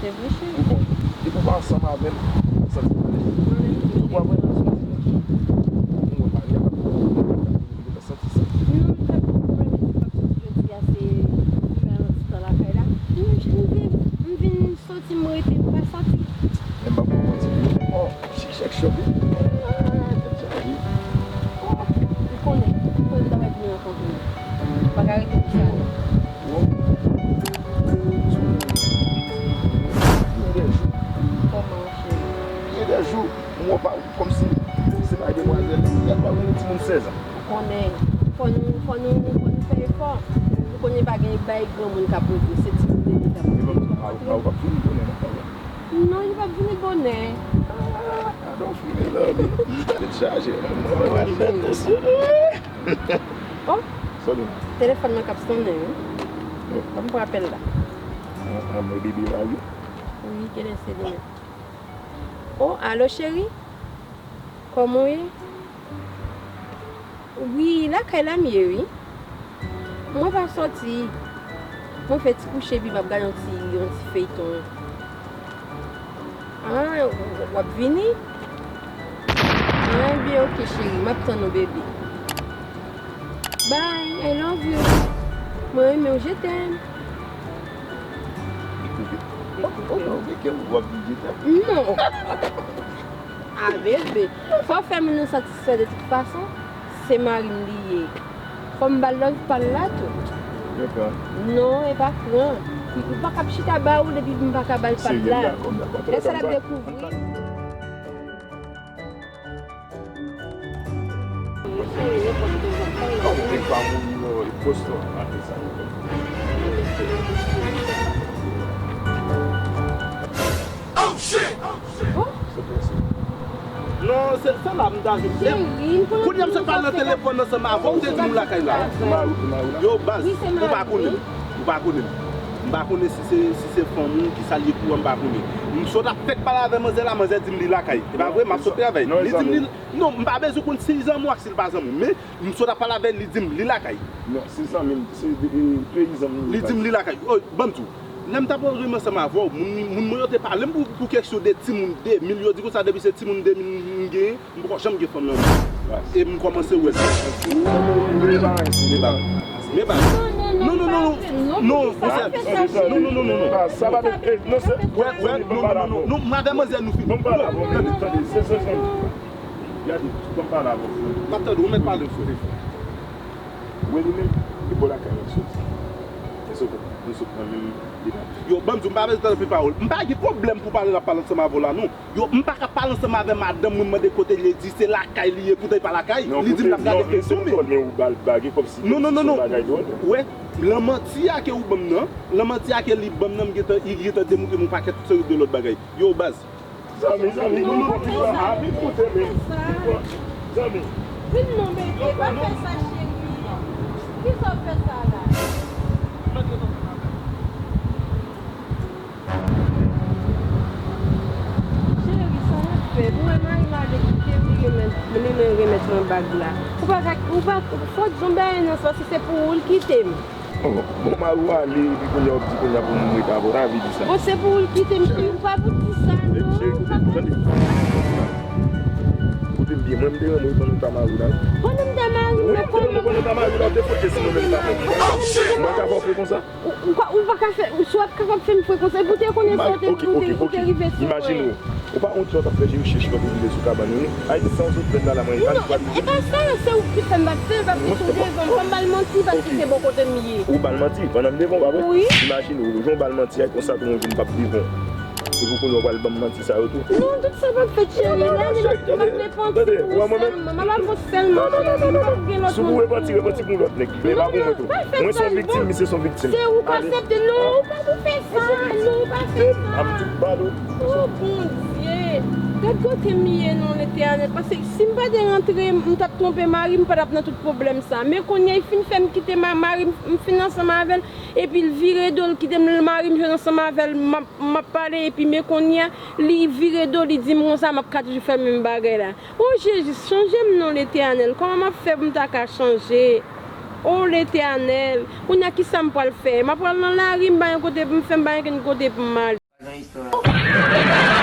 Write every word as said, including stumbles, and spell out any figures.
Se vre, cheri. Ou konnen. Depi w pa ansanm avè m, m santi m alèz. Mwen menm tou, cheri. Ou konprann? Mwen pa gen pwoblèm, m santi sa. Non, m pa gen pwoblèm, m pa gen pwoblèm, jodi a se m al nan ti tan lakay la. M, m vin, m vin soti, m rete, m pa soti. Men m p ap fè w manti. Oh, chèk, chèk, chèk. Ah, tèt chaje. Oh, ou konnen, ou konnen m ta pral vin rankontre w. M pa ka rete konsa non. Bon. Gen de jou. Kòman, cheri? Gen de jou, m wè w pa, kòmsi se pa demwazèl, gad pa gen timoun sèz an. Ou konnen, fò nou, fò nou, fò nou fè efò. Ou konnen pa gen bay granmoun k ap regle, se timoun de nou k ap regle. Ou konprann? Non, li p ap vini bonè. Ah, I don't feel it, love. Tèt chaje. Oh, telefòn mwen k ap sonnen, wi. Ban m pran apèl la. Ah, ah, mwen bebe la, wi. Wi, genlè se li menm. Oh, alo, cheri? Kòman w ye? Wi, lakay la m ye, wi. Mwen pa sòti. Mwen fè ti kouche epi m ap gade yon ti, yon ti feyton. Ah, w, w ap vini? Ah, ebyen, oke, cheri, m ap tann ou, bebe. Bye, I love you. Mwen renmen w, je t'aime. Li koupe. Oh, oh, oh, men ke w ap di je t'aime? Non. Ah, bebe. Fò w fè moun nan satisfè de tout fason. Se mari m li ye. Fò m ba l love pa l la tou. Yo pran. Non, e pa pran. Ou pa ka ap chita ba ou l epi m pa ka ba l pa l la. Serye, m dakò, m dakò. Lè sa l ap dekouvri. Kòm ou te pa mouri nan Boston, ate sa. Oh, shit! Non, se, se la m ta jwenn. Cheri, m konnen. Kounye a m sot pale nan telefòn ansanm avè w, ou te di nou lakay la. Yo, baz, ou pa konnen m. Ou pa konnen m. M pa konnen si se, si se fanmi w, kisa l ye pou ou, m pa konnen. M sot ap fèk pale avè manzè la, manzè di m li lakay. E pa vre, m ap sot travay. Li di m li, non, m pa bezwen konn si li zanmi w ak si l pa zanmi w. Men, m sot ap pale avè l, li di m li lakay. Non, se zanmi m, se, e, peyi zanmi m. Li di m li lakay. Oh, ban m di w. Lè m t ap renmen ansanm avè w, moun, moun mwen yo te pale m pou, pou kesyon de timoun de mil, yo di konsa depi se timoun de mil m genyen, m poko janm gen fanm nan men. E m kòmanse wè sa. Men baz. Men baz. Non, non, non, non. Non, non, non, non, non. Sa pa de, e, non, se. Wè, wè, non, non, non, non. Non, m avè manzè nou fini. Bon, tande, tande, se, se, se. Gade, tout kòm pale avè w, frè. M ap tande w, mèt pale, frè. Wi, li menm, li bò lakay mwen soti. Li sot, li sot nan menm depa. Yo, ban m di w, m pa bezwen tande anpil pawòl. M pa gen pwoblèm pou pale, l ap pale ansanm avè w la, non. Yo, m pa ka pale ansanm avè madanm mwen, mande kote l ye, di se lakay li ye, poutan li pa lakay. Li di m l ap gade feyton, men. Non, non, non, non. Wè, lan manti a ke ou ban m nan, lan manti a ke li ban m nan, m gentan, li gentan demontre m yon pakèt seri de lòt bagay. Yo, baz. Zanmi, zanmi, nou, nou, nou, avi koute, men. Zanmi. Vin non, bebe, pa fè sa, cheri. Kisa w fè sa la? Cheri, sa w ap fè? Pou wè mari m ale kite m, li remèt, li menm remèt mwen bag la. Ou pa ka, ou pa, fò di yon bagay nan sans, si se pou ou l kite m. Oh, bon, mari w ale, epi kounye a w ap di kounye a pou m rete avè w, ta vle di sa. Bon, se pou ou l kite m, cheri, ou pa pou di sa, non, ou pa pou di sa. Koute m byen, mwen m te renmen w pandan w ta mari w la. Pandan m ta mari w la, kòman? Pandan w ta mari w la, w te fote si nou menm ta fè. Mwen ka fè w fè konsa? Ou, ou pa, ou pa ka fè, ou si w ap kapab fè m fè konsa, epi w te konnen sa w te, ou te, ou te rive sou mwen. Imajine w, ou pa wont lè w t ap fè rechèch lè w te rive sou kabann ou, wi. Ayiti sa w sot fè la, la, mwen, non, e pa sa, se ou ki fè m pa t fè l, paske sou devan m, fò m ba l manti, paske se bò kote m ye. Ou ba l manti, pandan m devan w, pa vre? Wi. Imajine w, jan w ba l manti a, konsa tou yon jou m p ap devan w. Epi kounye a w pral ban m manti sa yo tou. Non, tout sa p ap fèt, cheri. Gade, m ap, m ap repanti sèlman. M ap repanti sèlman, cheri. M p ap gen lòt moun pou. Si w pou repanti, repanti pou yon lòt nèg. Men pa pou mwen tou. Mwen se yon viktim, misye se yon viktim. Se ou k aksepte. Non, ou pa pou fè sa. Non, ou pa fè sa. M ap tout ba l, wi. Oh, Bondye. Gad kote m ye, non, Letènèl. Paske si m pa te rantre, m t ap twonpe mari m, m pa t ap nan tout pwoblèm sa. Men kounye a, li fin fè m kite ma-, mari m, m fin ansanm avè l. Epi l vire do l kite m, mari m jwenn ansanm avè l, m ap, m ap pale, epi men kounye a, li vire do, li di m konsa, m ap ka toujou fè menm bagay la. O Jezi, chanje m non, Letènèl, kòman m ap fè pou m ta ka chanje? O Letènèl, kounye a kisa m pral fè? M ap pral nan lari, m pa gen kote pou m fè, m pa gen kote pou m ale. nan istwa a.